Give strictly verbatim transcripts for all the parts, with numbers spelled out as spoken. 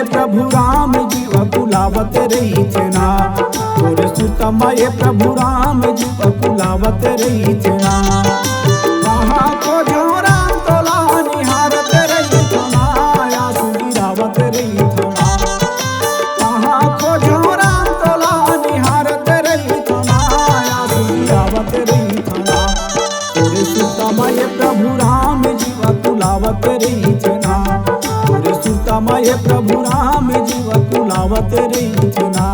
प्रभु राम जीव कुलावत रहिथे ना, तोरे सुरता म ए प्रभु राम जीव कुलावत रहिथे ना। कहाँ खोजों राम तोला निहारत रहिथों ना, आंसू गिरावत रहिथों ना। कहाँ खोजों राम तोला निहारत रहिथों ना, आंसू गिरावत रहिथों ना। तोरे सुरता म ए प्रभु राम जीव कुलावत रहिथे ना, तोरे सुरता म ए प्रभु राम जीव कुलावत रहिथे ना।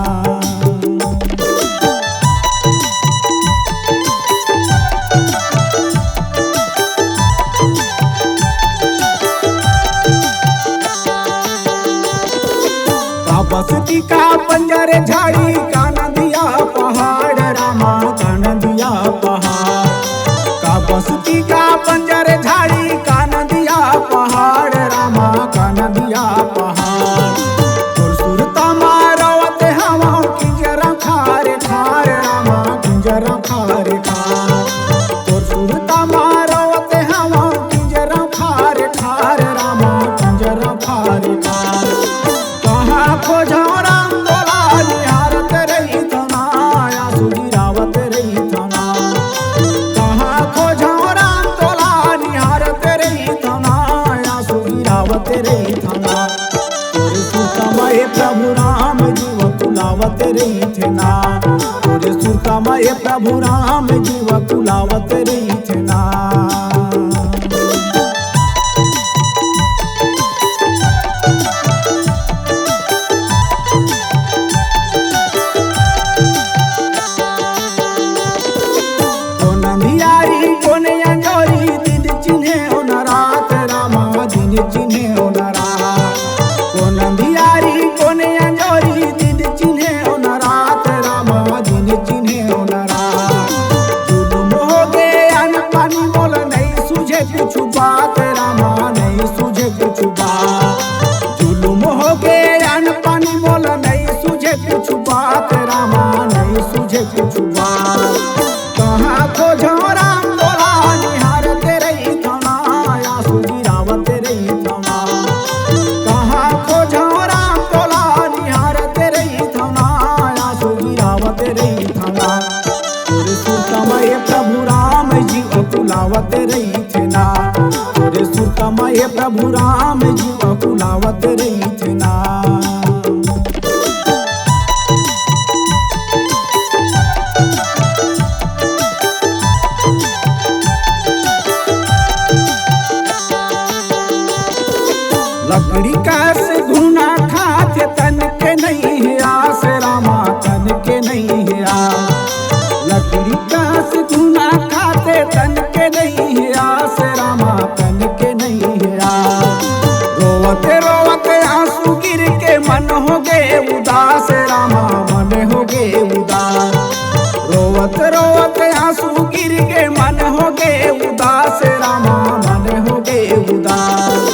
का बस्ती का बंजर झाड़ी, का नदिया पहाड़ रामा, का नदिया पहाड़। का बस्ती का बंजर झाड़ी, का नदिया पहाड़ रामा, का नदिया पहाड़। तोर सुरता म रोवत हवं किंजरा खार खार रामा, किंजरा खार खार। तोर सुरता म रोवत हवं किंजरा खार खार रामा, किंजरा खार खार। कहाँ खोजों राम तोला निहारत रहिथों ना, आंसू गिरावत रहिथों ना। कहाँ खोजों राम तोला निहारत रहिथों ना, आंसू गिरावत रहिथों ना। तोरे सुरता म ए प्रभु राम जीव कुलावत रहिथे ना, तोरे सुरता म ए प्रभु राम जीव कुलावत रहिथे ना। कोन अंधियारी, कोन अंजोरी, दिन चिन्हे ओ न रात रामा, दिन चिन्हे ओ न रात। कोन अंधियारी, कोन अंजोरी, दिन चिन्हे ओ न रात रामा, दिन चिन्हे ओ न रात। जुलुम होगे अन्न पानी मोला नइ सूझे कुछु बात रामा, नइ सूझे कुछु बात। जुलुम होगे अन्न पानी मोला नइ सूझे कुछु बात रामा, नइ सूझे कुछु बात। कहाँ खोजों राम तोला निहारत रहिथों ना, आंसू गिरावत रहिथों ना। कहाँ खोजों राम तोला निहारत रहिथों ना, आंसू गिरावत रहिथों ना। तोरे सुरता म ए प्रभु राम जीव कुलावत रहिथे ना, तोरे सुरता म ए प्रभु राम जीव कुलावत रहिथे ना। लकड़ी कस घुना खाथे, तन के नइ हे आस रामा, तन के नइ हे आस। लकड़ी कस घुना खाथे, तन के नइ हे आस रामा, तन के नइ हे आस। रोवत रोवत आंसू गिर के मन होगे उदास रामा, मन होगे उदास। रोवत रोवत आंसू गिर के मन होगे उदास रामा, मन होगे उदास।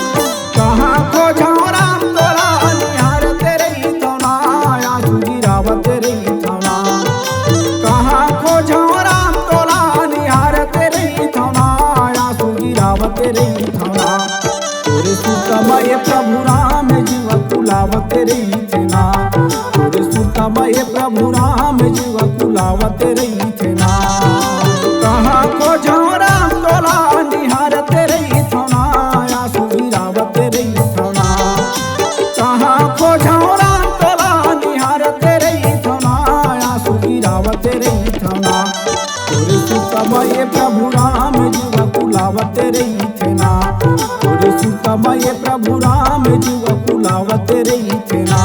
कहाँ खोजों राम तोला निहारत रहिथों ना, आंसू गिरावत रहिथों ना। कहाँ खोजों राम तोला निहारत रहिथों ना, आंसू गिरावत रहिथों ना। तोरे सुरता म ए प्रभु राम जीव कुलावत रहिथे ना, तोरे सुरता म ए प्रभु राम जीव कुलावत रहिथे ना। कहाँ खोजों राम तोला निहारत रहिथों ना, आंसू गिरावत रहिथों ना। कहाँ खोजों राम तोला निहारत रहिथों ना, आंसू गिरावत रहिथों ना। तोरे सुरता म ए प्रभु राम जीव कुलावत रहिथे ना, तोरे सुरता म ए प्रभु राम जीव कुलावत रहिथे ना,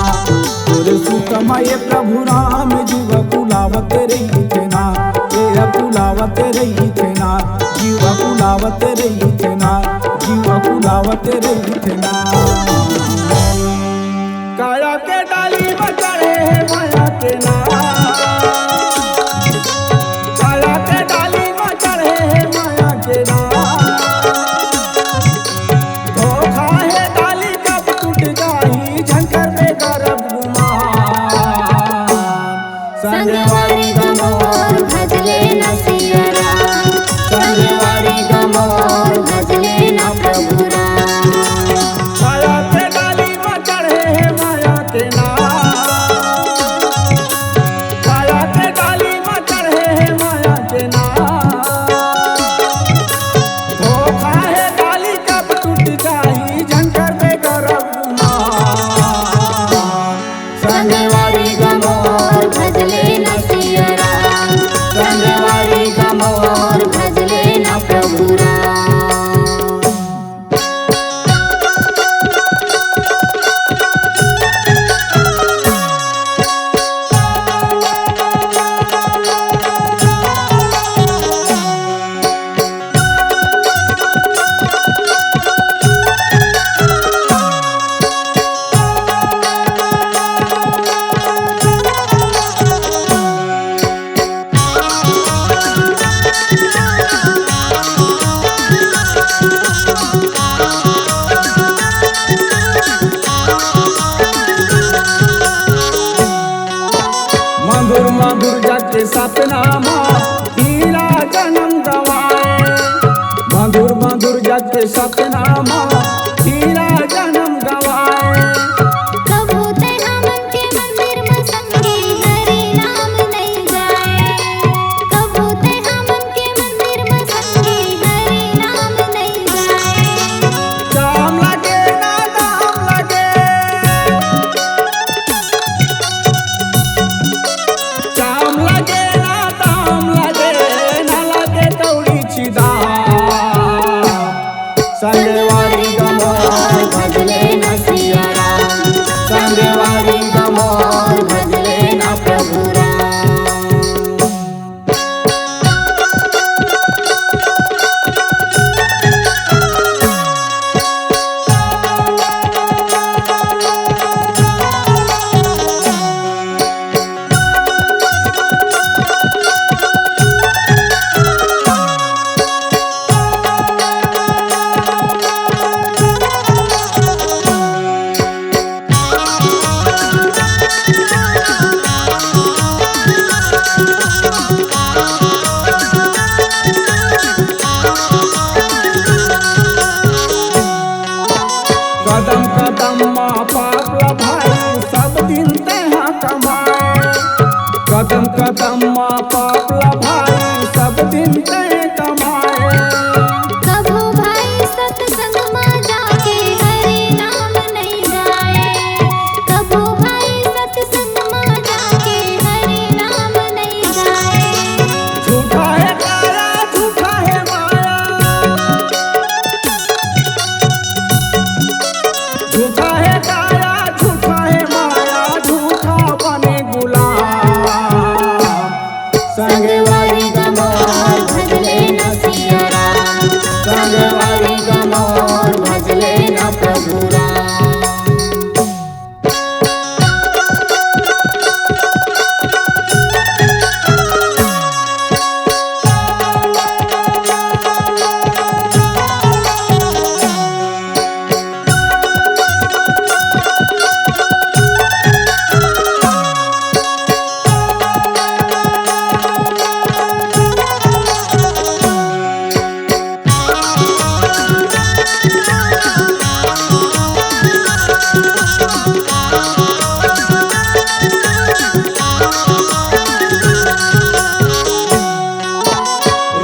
तोरे सुरता म ए प्रभु राम जीव कुलावत रहिथे ना, ए कुलावत रहिथे ना, जीव कुलावत रहिथे ना, जीव कुलावत रहिथे ना। काया के डाली म चढ़े हे माया के नाग। काया के डाली म चढ़े हे माया के नाग। धोखा हे डाली कब टूट जाही, झंखर में करब गुमान। संगवारी ग मोर भजले न सिया राम, संगवारी ग मोर भजले न प्रभु राम। काया के डाली म चढ़े हे माया मधुर मधुर जग के सपना मा हीरा जनम गवाए। मधुर मधुर जग के सपना मा हीरा जनम गवाए। कभू ते हमन के मंदिर म संगी हरि नाम नइ गाए। कभू ते हमन के मंदिर म संगी हरि नाम नइ गाए। काम लगे ना दाम लगे। काम लगे ना दाम लगे, ना लगे कौड़ी चिदाम। संगवारी गमोर भजले ना सिया राम, संगवारी गमोर भजले ना प्रभु राम। कदम कदम मा पाप ला भाई, सब दिन तेहा कमाए। कदम कदम मा पाप ला भाई, सब दिन तेहा कमाए। कभू भाई सत्संग मा जाके हरि नाम नइ गाए। कभू भाई सत्संग मा जाके हरि नाम नइ गाए। झूठा हे काया, झूठा हे माया। झूठा हे काया, झूठा हे माया, झूठा बने गुलाम। संगवारी गमोर भजले न सिया राम, संगवारी गमोर भजले न प्रभु राम।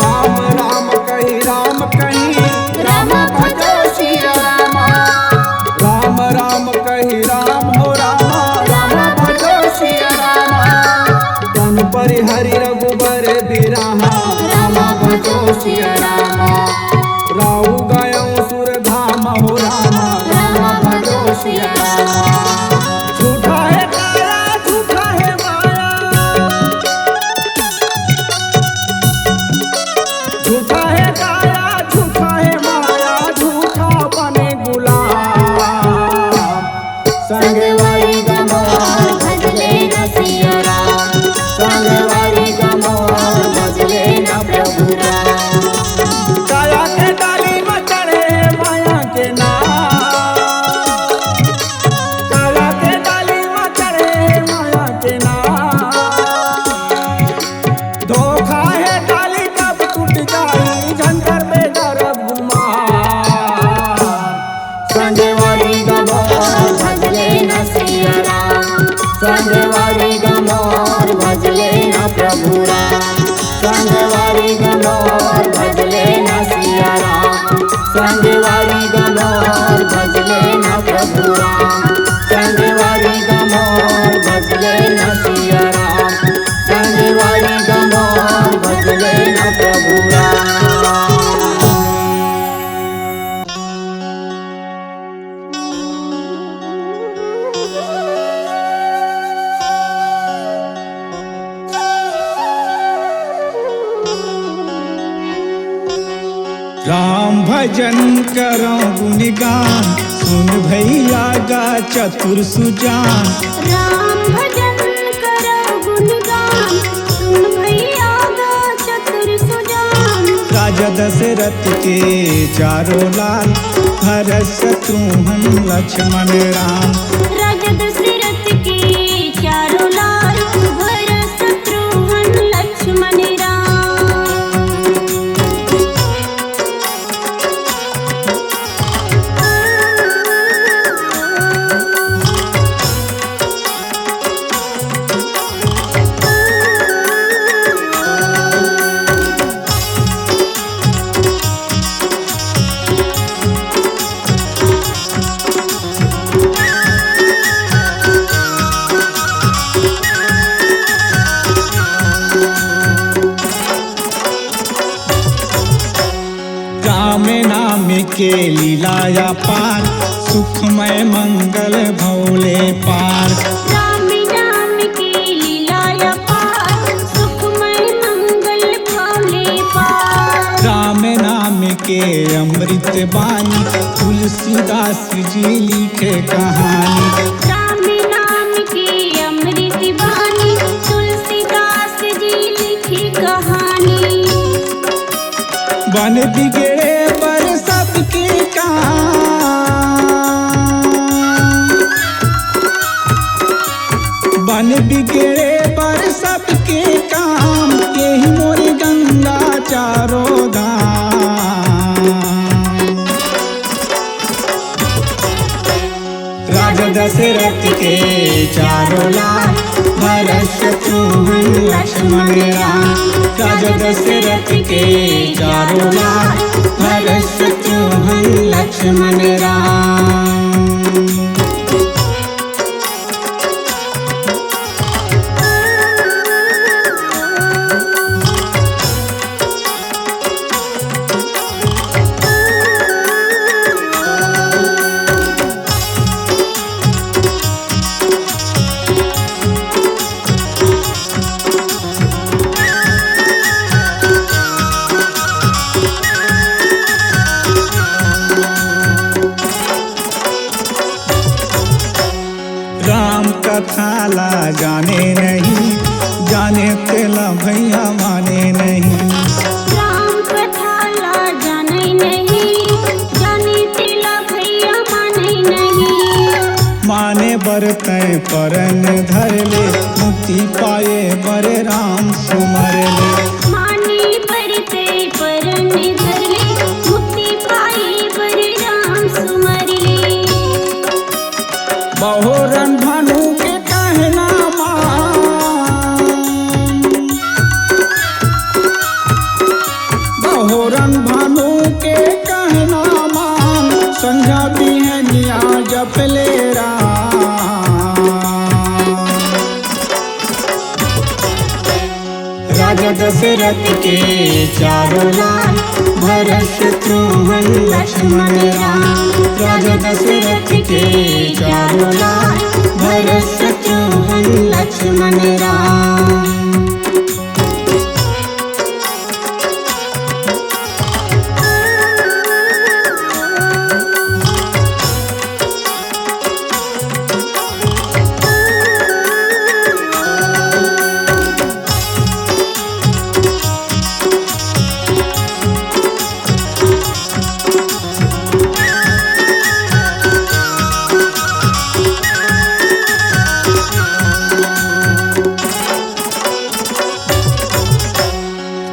राम राम कही, राम कही, राम भजो सिया रामा। राम राम कही, राम हो रामा, राम भजो सिया रामा। तन परिहरि रघुबर बिराहा, राम भजो सिया रामा। राउ गयउ सुर धाम हो रामा, राम भजो सिया रामा। झूठा हे काया, झूठा हे माया। झूठा हे काया, झूठा हे माया, झूठा बने गुलाम। संगवारी गमोर भजले न सिया राम, संगवारी गमोर भजले न प्रभु राम। काया के डाली म चढ़े माया के नाम, काया के डाली म चढ़े माया के नाम। धोखा हे डाली कब टूट जाई, झंझर बेदर्द गुमान। संगवारी गमोर भजले न सिया राम, संगवारी गमोर भजले न प्रभु राम। संगवारी गमोर भजले न सिया राम, संगवारी गमोर भजले न प्रभु राम। संगवारी गमोर भजले न सिया राम, संगवारी गमोर भजले न प्रभु राम। राम भजन करौं गुणगान, सुन भैया गा चतुर सुजान। राम भजन करौं गुणगान, सुन भैया गा चतुर सुजान। राजा दशरथ के चारों लाल, भरत शत्रुघ्न लक्ष्मण राम। राजा दशरथ के चारों लाल, भरत के लीला अपार, सुखमय मंगल भव ले पार। राम नाम के लीला अपार, सुखमय मंगल भव ले पार। राम नाम के अमृत बानी, तुलसीदास जी लिखे कहानी। राम नाम के अमृत बानी, तुलसीदास जी लिखे कहानी। बन बिगड़े बर सबके काम, बन बिगड़े बर सबके काम, केही मोर गंगा चारों धाम। राजा दशरथ के चारों लाल, भरत शत्रुघ्न लक्ष्मण राम। राजा दशरथ के चारों लाल, भरत शत्रुघ्न लक्ष्मण राम। राम कथा ला जाने नहीं, जाने तेला भैया माने नहीं। राम कथा ला जाने नहीं, जाने तेला भैया माने नहीं। माने बर तैं परन धर ले, मुक्ति पाए बर राम सुमर ले। माने बर तैं परन धर ले, मुक्ति पाए बर राम सुमर ले। बहोरन भानु के कहना मान, बहोरन भानु के कहना मान, संझा बिहनिया जप ले राम। राजा दशरथ के चारों लाल, भरत शत्रुघ्न लक्ष्मण राम। राजा दशरथ के चारों लाल, भरत शत्रुघ्न लक्ष्मण राम।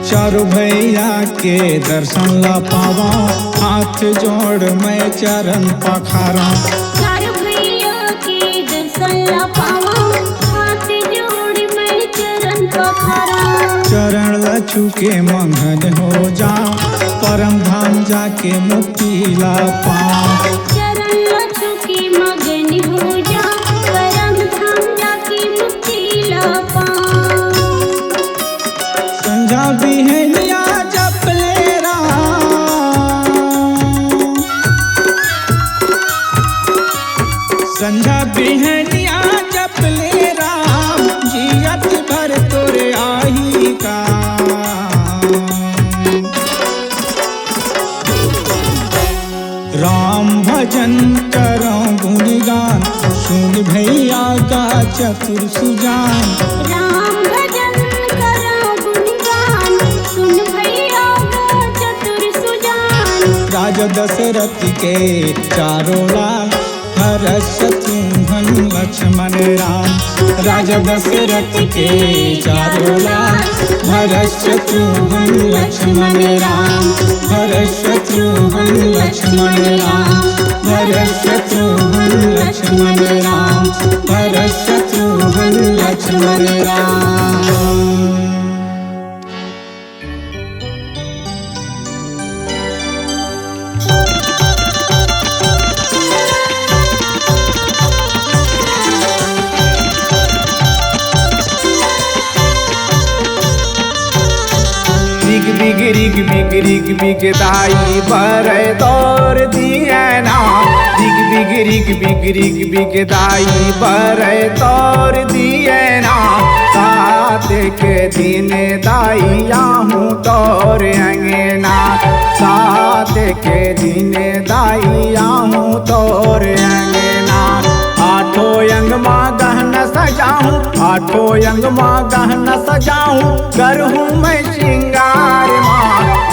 चारों भैया के दर्शन ला पावा, हाथ जोड़ मैं चरण पखारा। चारों भैया के दर्शन ला पावा, हाथ जोड़ मैं चरण पखारा। चरण ला छू के मगन हो जा, परम धाम जाके मुक्ति ला पा। चरण ला छू के मगन हो जा, परम धाम जाके मुक्ति ला पा। संझा बिहनिया जप ले राम, संझा बिहनिया जप ले राम, जियत भर तोरे आही काम। राम भजन करो गुणगान, सुन भैया का चतुर सुजान। राम भजन करो गुणगान, सुन भैया का चतुर सुजान। राजा दशरथ के चारों लाल, भरत शत्रुघ्न लक्ष्मण राम। राजा दशरथ के चारों लाल, भरत शत्रुघ्न लक्ष्मण राम। भरत शत्रुघ्न लक्ष्मण राम। भरत शत्रुघ्न लक्ष्मण राम। भरत शत्रुघ्न लक्ष्मण राम। रिग रिग बिग रिग बिग दाई बरय तोर दियना। रिग बिग रिग बिग रिग बिग दाई बरय तोर दियना। सात के दिन दाई आहूँ तोर अंगना। सात के दिन दाई आहूँ तोर अंगना। आठों अंग मा गहना सजाहूँ, आठों अंग मा गहना सजाहूँ, करहूँ मैं श्रृंगार मा।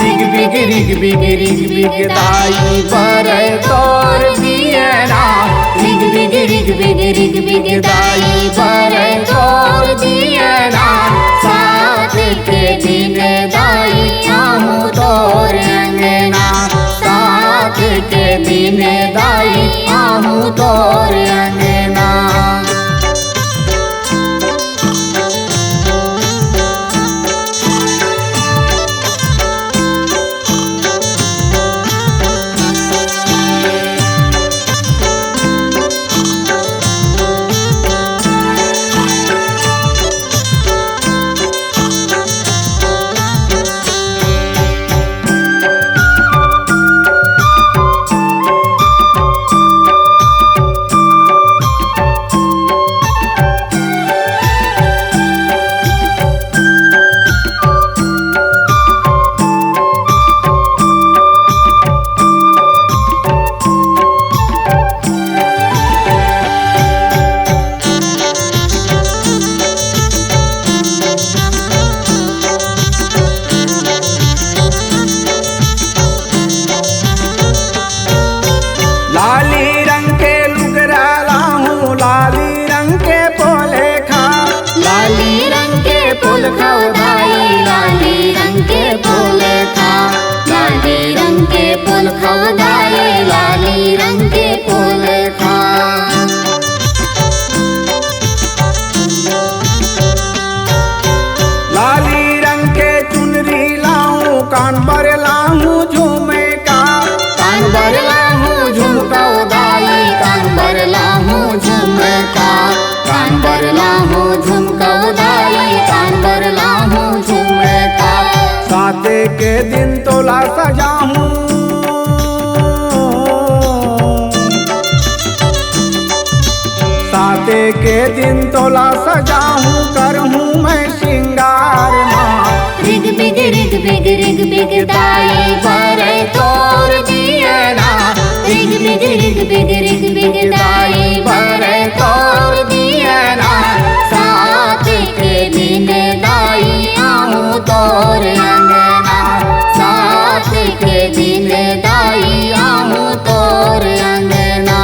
रिग बिग रिग बिग रिग बिग दाई बरय तोर दियना। रिग बिग रिग बिग रिग बिग दाई बरय तोर दियना। सात के दिन दाई आहूँ तोर अंगना। सात के दिन दाई आहूँ तोर अंगना। लाली रंग के लुगरा लाहूँ, लाली रंग के पोलखा। लाली रंग के पोलखा ओ दाई, लाली रंग के पोलखा। लाली रंग के पोलखा ओ दाई, लाली रंग के पोलखा। लाली रंग के चुनरी लाहूँ, कान बर लाहूँ झुमका। कान बर लाहूँ झुमका ओ दाई, कान बर लाहूँ झुमका। कान बर लाहूँ झुमका ओ दाई, कान बर लाहूँ झुमका। साते के दिन तोला सजाहूँ। साते के दिन तोला सजाहूँ, करहूँ मैं श्रृंगार मा। रिग बिग रिग बिग रिग बिग दाई बरय तोर दियना। रिग बिग रिग बिग रिग बिग दाई बरय तोर दियना। सात के दिन दाई आहूँ तोर अंगना। सात के दिन दाई आहूँ तोर अंगना।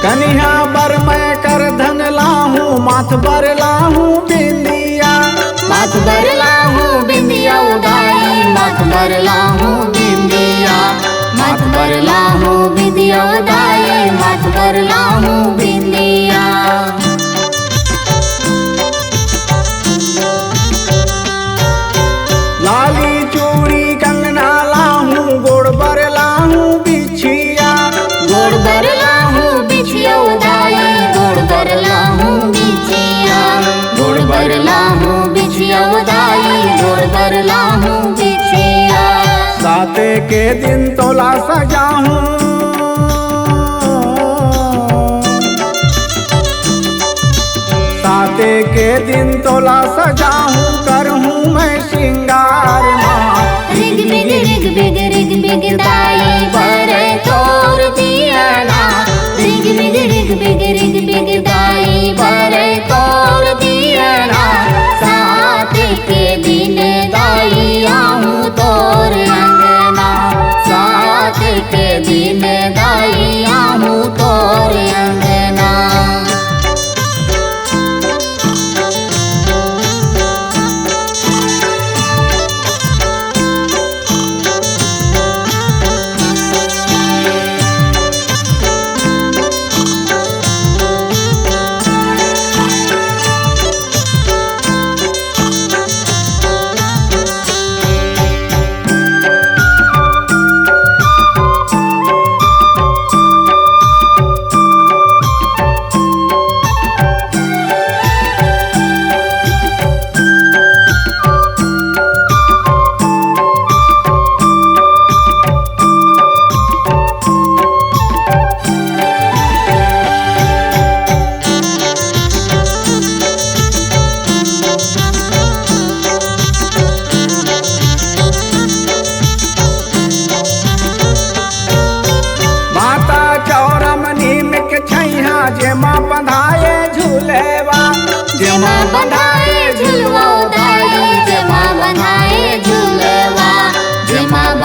कनिहा बर मैं करधन लाहूँ, माथ बर लाहूँ बिंदिया। माथ बर लाहूँ बिंदिया ओ दाई, माथ बर लाहूँ बिंदिया। माथ बर लाहूँ बिंदिया ओ दाई, माथ बर लाहूँ बिंदिया। लाली चूड़ी कंगना लाहूँ, गोड़ बर लाहूँ बिछिया। गोड़ बर लाहूँ बिछिया ओ दाई, गोड़ बर लाहूँ बिछिया। गोड़ बर लाहूँ बिछिया ओ दाई, गोड़ बर लाहूँ बिछिया। साते के दिन तोला सजाहूँ। साते के दिन तोला सजाहूँ, करहूँ मैं श्रृंगार मा। रिग बिग रिग बिग रिग बिग दाई बरय तो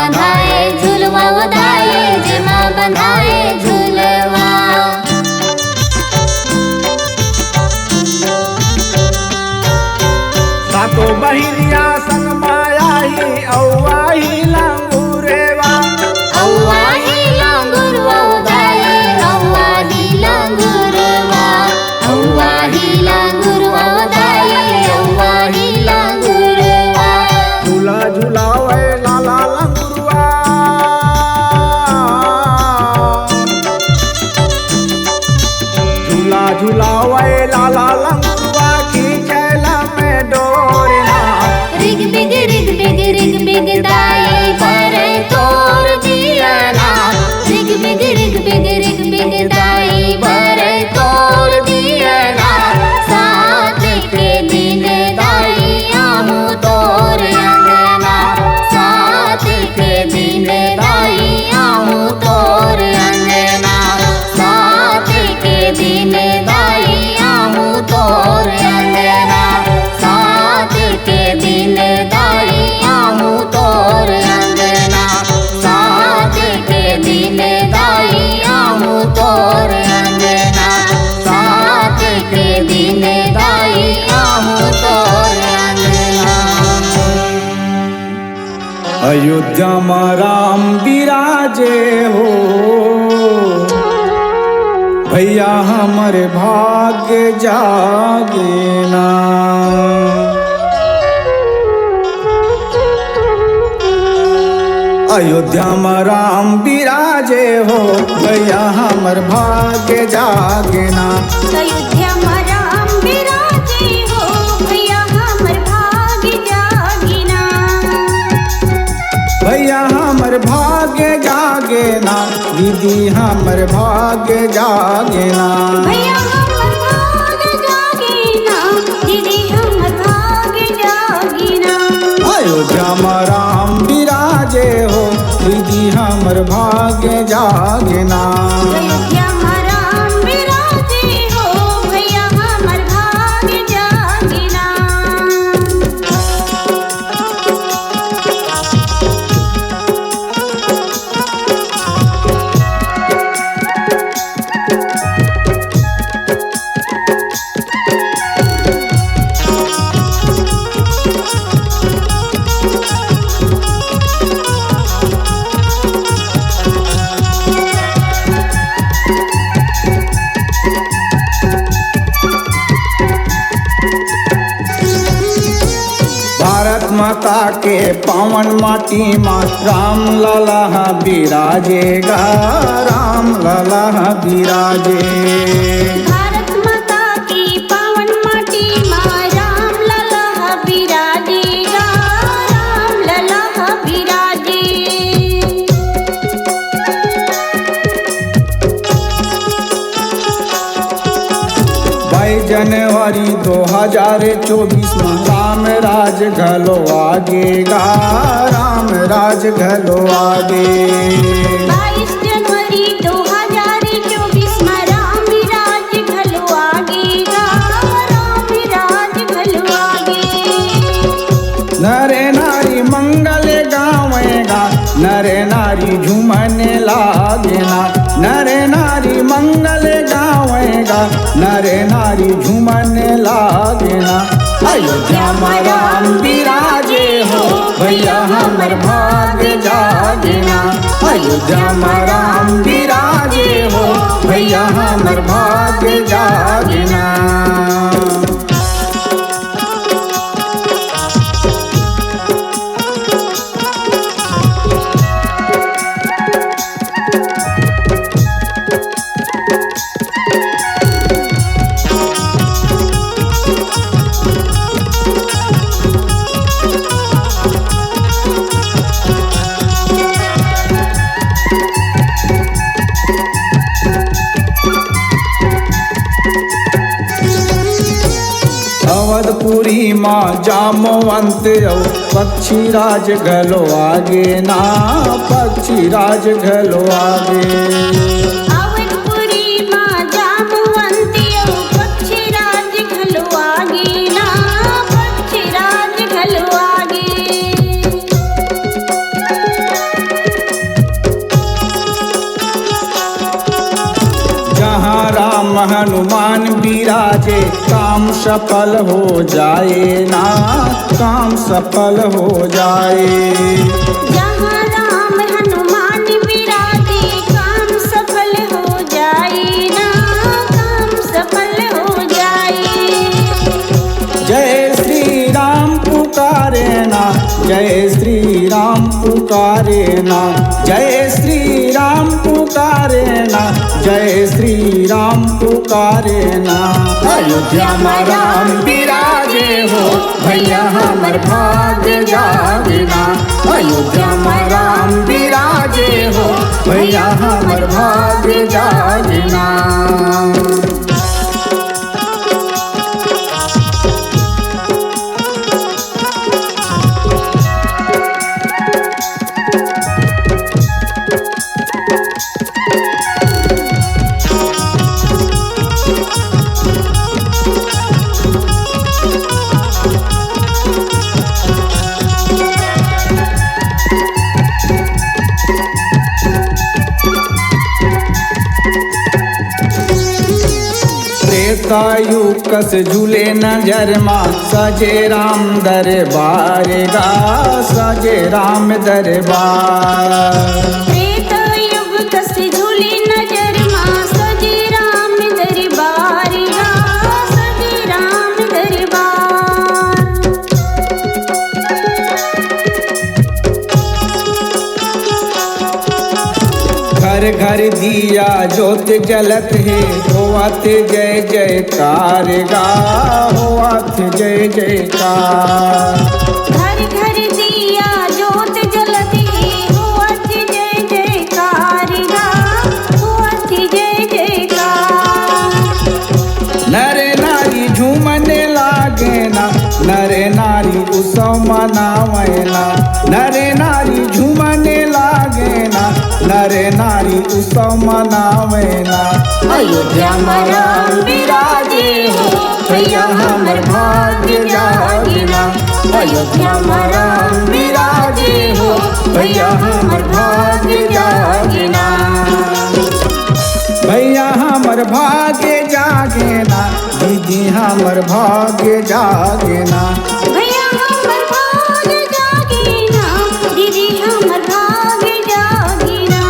बंधाए झुलवा ओ दाई, जेमा बंधाए झुलवा। सातो बहिनिया संग मा आही, अउ आही लंगुरवा। अउ आही लंगुरवा ओ दाई, अउ आही लंगुरवा। अउ आही लंगुरवा ओ दाई, अउ आही लंगुरवा। झूला झुलावे लाला लंगुरवा। झूला झुलावे लाला लंगुरवा, खींचे लम्बे डोरना। रिग बिग, रिग बिग, रिग बिग दाई, बरे तोर दियना। रिग बिग, रिग बिग, रिग बिग दाई, बरे तोर दियना। सात के दिन दाई, आहूँ तोर अंगना। सात के दिन दाई, आहूँ तोर अंगना। सात के दिन दाई, आहूँ तोर अंगना। सात के दिन दाई, आहूँ तोर अंगना। सात के दिन दाई, आहूँ तोर अंगना। सात के दिन दाई, आहूँ तोर अंगना। अयोध्या मा राम बिराजे हो, भैया हमर भाग्य जागे ना। अयोध्या मा राम बिराजे हो, भैया हमर भाग्य जागे ना। अयोध्या मा राम बिराजे हो, भैया हमर भाग्य जागे ना। भैया हमर भाग्य जागे ना, दीदी हमर भाग्य जागे ना। भैया हमर भाग्य जागे ना, दीदी हमर भाग्य जागे ना। अयोध्या मा राम बिराजे हो, दीदी हमर भाग्य जागे ना। अयोध्या मा राम बिराजे हो, भैया हमर भाग्य जागे ना। भारत माता के पावन माटी मा राम लला ह बिराजे गा, राम लला ह बिराजे। भारत माता के पावन माटी मा राम लला ह बिराजे गा, राम लला ह बिराजे। बाईस जनवरी दो हजार चौबीस मा राम राज घलो आगे गा, राम राज घलो आगे। बाईस जनवरी दो हजार चौबीस मा राम राज घलो आगे गा, राम राज घलो आगे। नरे नारी मंगल गावे गा, नरे नारी झूमने लागे ना। नरे नारी मंगल गावे गा, नरे नारी झूमने लागे ना। अयोध्या मा राम बिराजे हो, भैया हमर भाग जागे ना। अयोध्या मा राम बिराजे हो, भैया हमर भाग जागे ना। अवधपुरी मा जामवंत अउ पक्षीराज घलो आगे ना, पक्षीराज घलो आगे। अवधपुरी मा जामवंत अउ पक्षीराज घलो आगे ना, पक्षीराज घलो आगे। हनुमान बिराजे, काम सफल हो जाए ना, काम सफल हो जाए। जहाँ राम हनुमान बिराजे, काम सफल हो जाए ना, काम सफल हो जाए। जय श्री राम पुकारे ना, जय श्री राम पुकारे ना, जय श्री राम पुकारे ना, जय श्री राम पुकारे ना। अयोध्या मा राम बिराजे हो, भैया हमर भाग्य जागे ना। अयोध्या मा राम बिराजे हो, भैया हमर भाग्य जागे ना। त्रेता युग कस झूले नजर मा, सजे राम दरबार गा, सजे राम दरबार। त्रेता युग कस झूले नजर मा, सजे राम दरबार गा, सजे राम दरबार। घर घर दिया जोत जलत हे, होवत जय जयकार गा, होवत जय जयकार। घर घर दिया जोत जलत हे, होवत जय जयकार गा, होवत जय जयकार। नर नारी झूमने लागे ना, नर नारी उत्सव मनावे ना। नर नारी झूमने लागे ना, नर नारी उत्सव मनावे ना। अयोध्या मा राम बिराजे हो, भैया हमर भाग्य जागे ना। अयोध्या मा राम बिराजे हो, भैया हमर भाग्य जागे ना। भैया हमर भाग्य जागे ना, दीदी हमर भाग्य जागे ना। भैया हमर भाग्य जागे ना, दीदी हमर भाग्य जागे ना।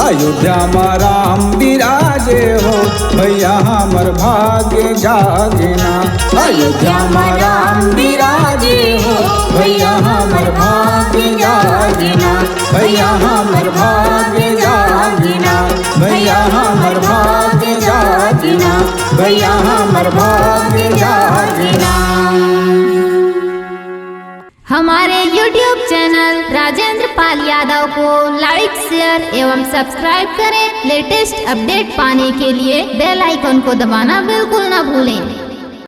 अयोध्या मा राम बिराजे हो, भैया हमर भाग्य जागे ना। अयोध्या मा राम बिराजे हो, भैया हमर भाग्य जागे ना। भैया हमर भाग्य जागे ना, भैया हमर भाग्य जागे ना, भैया हमर भाग्य जागे ना। हमारे YouTube चैनल राजेंद्र पाल यादव को लाइक, शेयर एवं सब्सक्राइब करें। लेटेस्ट अपडेट पाने के लिए बेल आइकन को दबाना बिल्कुल ना भूलें।